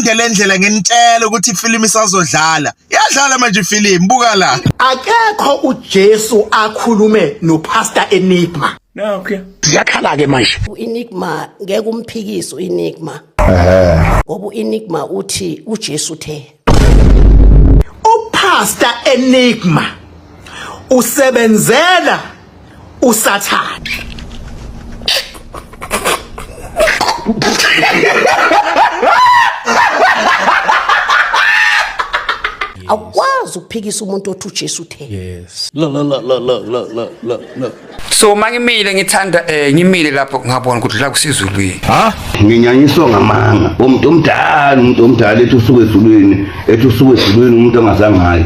Niyithande le ndlela nginitshela ukuthi ifilimu isazodlala. Iyadlala manje ifilimu, buka la. Akekho uJesu akhulume noPastor Enigma. Nakho. Ziyakhala ke manje. U-Enigma ngeke umphikise u-Enigma. Ngoba u-Enigma uthi uJesu uthe. UPastor Enigma usebenzela uSathane. Awukwazi ukuphikisa umuntu othi uJesu uthe. Yes. Look, look, look, look, look, look, look, look, look. So mangimile ngithanda ngimile lapho ngabona ukuthi la kusezulwini. Ha? Nginyanyiswa ngamanga. Umuntu omdala, umuntu omdala ethi usuke ezulwini, ethi usuke ezulwini umuntu angazange hayi.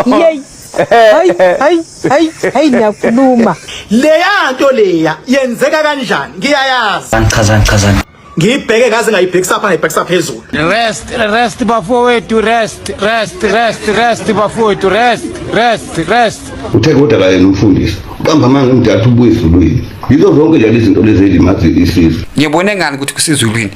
Yey. Hayi, hayi, hayi, hayi niyakhuluma. Leya nto leya yenzeka kanjani? Ngiyayazi. Chazani, chazani. Ngiyibheke ngaze ngayibhekisa pha ngayibhekisa phezulu. Rest, rest bafowethu, rest, rest, rest, rest bafowethu, rest, rest, rest. Uthe kodwa la yena umfundisi. Uqamba amanga umdala ubuye ezulwini. Yizo zonke nje lezi zinto lezi elimazi isizwe. Ngibone ngani ukuthi kusezulwini?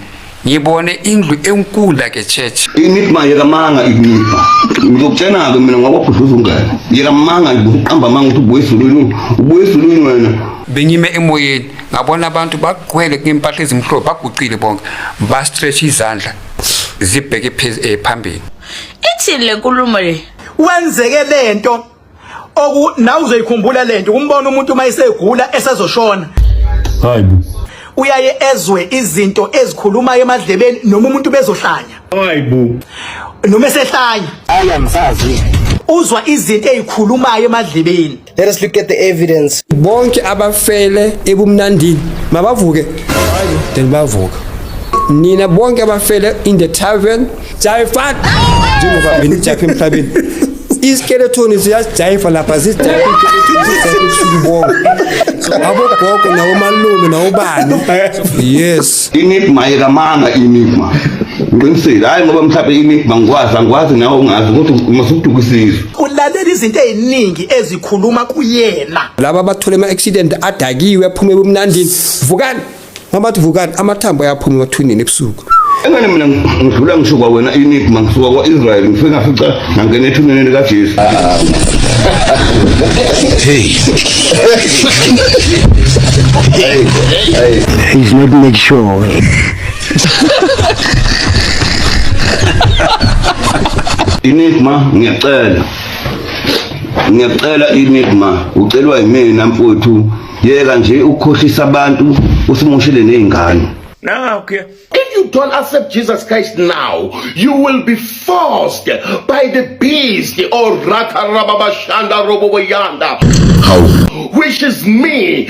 Ngibone indlu enkulu like a church. Enigma yekamanga Enigma. Ngizokutshena-ke mina ngoba ungene. Yekamanga uqamba amanga ukuthi ubuye ezulwini, ubuye ezulwini wena. Bengime emoyeni ngabona abantu bagcwele ngempahla ezimhlophe baguqile bonke ba stretch izandla zibheke phambili. Ithini le nkulumo le? Wenzeke lento oku nawe uzoyikhumbula lento kumbona umuntu uma esegula esezoshona. Hayibo. Uyaye ezwe izinto ezikhulumayo emadlebeni noma umuntu bezohlanya. Hayibo. Noma esehlanya. Ayamsazi. Uzwa izinto ezikhulumayo emadlebeni. Let us look at the evidence. Bonke abafele ebumnandini mabavuke. Then bavuka. Nina bonke abafele in the tavern jive njengoba benijive emhlabeni. Iskeleton siyajive lapha sijive ubusuku bonke. Abogogo nabomalume nawobani. Yes. Enigma yekamanga Enigma. Ngiqinisile hayi ngoba mhlawumbe Enigma ngikwazi angikwazi nawe ungazi ukuthi masukuduka isizwe. Ulalela izinto eziningi ezikhuluma kuyena. Laba abathole ama accident adakiwe aphume ebumnandini. Vukani. Mabathi vukani amathambo ayaphuma emathuneni ebusuku. Engane mina ngidlula ngisho kwawena Enigma ngisuka kwa-Israel ngifike ngafica ngangena ethuneni likaJesu. Hey. Hey. He's not make sure. Enigma ngiyacela. Ngiyacela Enigma ucelwa yimina mfowethu yeka nje ukukhohlisa abantu usimoshele nezingane. Nakho. If you don't accept Jesus Christ now, you will be forced by the beast or Rakarababashanda Roboboyanda. How? Which is me.